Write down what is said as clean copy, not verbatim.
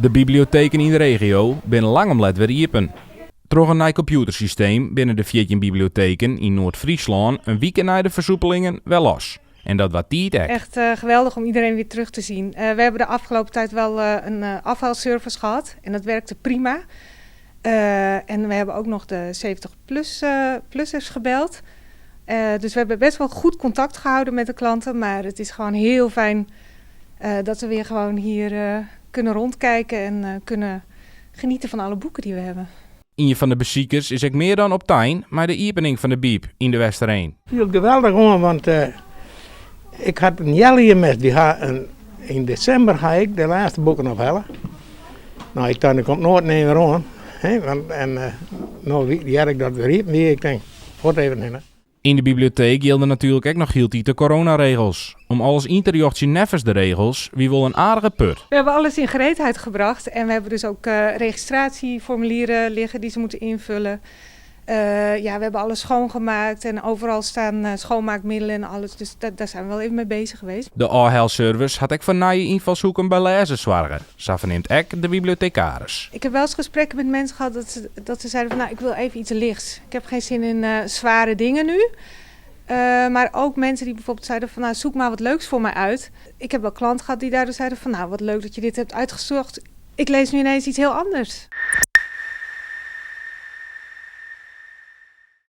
De biblioteken yn de regio binne lang om let wer iepen. Troch in nij kompjûtersysteem binne de 14 biblioteken yn Noard-Fryslân in wike nei de fersoepelingen wer los. En dat waard tiid ek. Echt geweldig om iedereen weer terug te zien. We hebben de afgelopen tijd wel een afhaalservice gehad en dat werkte prima. En we hebben ook nog de 70-plussers gebeld. Dus we hebben best wel goed contact gehouden met de klanten. Maar het is gewoon heel fijn dat we weer gewoon hier kunnen rondkijken en kunnen genieten van alle boeken die we hebben. Ien fan de besikers is ek mear dan optein mei de iepening fan de byb yn De Westereen. Fielt geweldich oan, want ik ha in healjier mist. Wy ha yn desimber ha ik de lêste boeken ophelle. No, ik tocht, der komt noait ien wer oan. Hè, want, en no hear ik dat it wer iepen wie, ik tink, fuort even hinne. Yn de biblioteek jilde natuerlik ek noch hieltyd de coronaregels. Om alles yn te rjochtsjen neffens de regels wie wol in aardige put. We hebben alles in gereedheid gebracht en we hebben dus ook registratieformulieren liggen die ze moeten invullen. Ja, we hebben alles schoongemaakt en overal staan schoonmaakmiddelen en alles. Dus daar zijn we wel even mee bezig geweest. De ôfhelservice hat ek foar nije ynfalshoeken by lêzen soarge. Sa fernimt ek de bibliotekaris. Ik heb wel eens gesprekken met mensen gehad dat ze zeiden van, nou, ik wil even iets lichts. Ik heb geen zin in zware dingen nu. Maar ook mensen die bijvoorbeeld zeiden van, nou, zoek maar wat leuks voor mij uit. Ik heb wel klanten gehad die daardoor zeiden van, nou, wat leuk dat je dit hebt uitgezocht. Ik lees nu ineens iets heel anders.